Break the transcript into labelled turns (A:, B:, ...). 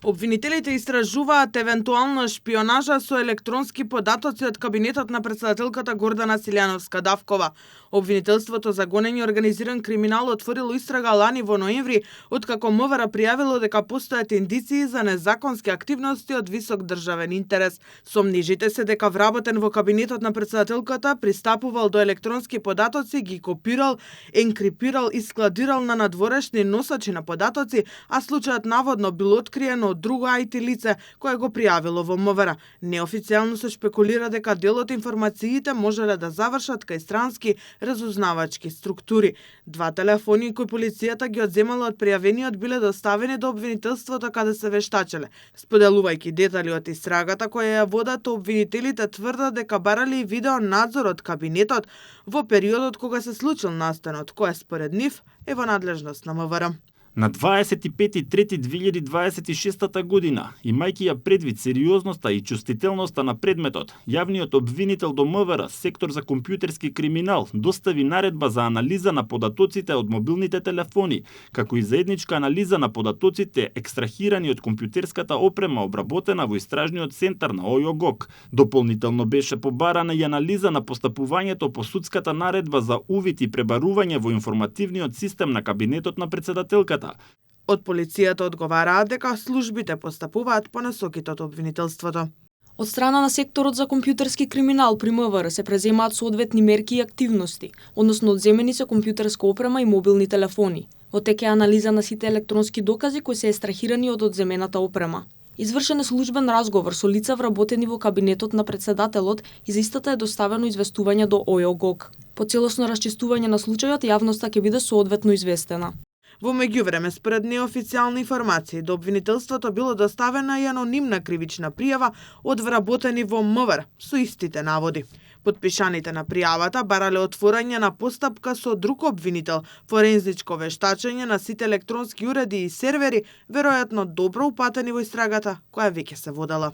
A: Обвинителите истражуваат евентуална шпионажа со електронски податоци од кабинетот на претседателката Гордана Силјановска-Давкова. Обвинителството за гонење организиран криминал отворило истрага лани во ноември, откако МВР пријавило дека постојат индиции за незаконски активности од висок државен интерес. Сомнижите се дека вработен во кабинетот на претседателката пристапувал до електронски податоци, ги копирал, енкрипирал и складирал на надворешни носачи на податоци, а случајот наводно бил откриен од друго IT лице кое го пријавило во МВР. Неофицијално се шпекулира дека дел од информациите можеле да завршат кај странски разузнавачки структури. Два телефони кои полицијата ги одземала од пријавениот биле доставени до обвинителството каде се вештачеле. Споделувајќи детали од истрагата која ја водат, обвинителите тврдат дека барали видео надзор од кабинетот во периодот кога се случил настанот, кој според нив е во надлежност на МВР.
B: На 25.3.2026 година, имајќи ја предвид сериозноста и чувствителноста на предметот, јавниот обвинител до МВР, сектор за компјутерски криминал, достави наредба за анализа на податоците од мобилните телефони, како и заедничка анализа на податоците екстрахирани од компјутерската опрема обработена во истражниот центар на ОЈО-ГОК. Дополнително беше побарана и анализа на постапувањето по судската наредба за увид и пребарување во информативниот систем на кабинетот на претседателката.
A: Од полицијата одговараат дека службите постапуваат по насоките од обвинителството.
C: Од страна на секторот за компјутерски криминал при МВР се преземаат соодветни мерки и активности, односно одземени се компјутерска опрема и мобилни телефони. Во тек е анализа на сите електронски докази кои се естрахирани од одземената опрема. Извршен е службен разговор со лица вработени во кабинетот на претседателот и за истата е доставено известување до ОЈО-ГОК. По целосно расчистување на случајот јавноста ќе биде соодветно известена.
A: Во меѓувреме, според неофицијални информации, до обвинителството било доставена и анонимна кривична пријава од вработени во МВР со истите наводи. Потпишаните на пријавата барале отворање на постапка со друг обвинител, форензичко вештачење на сите електронски уреди и сервери, веројатно добро упатени во истрагата која веќе се водела.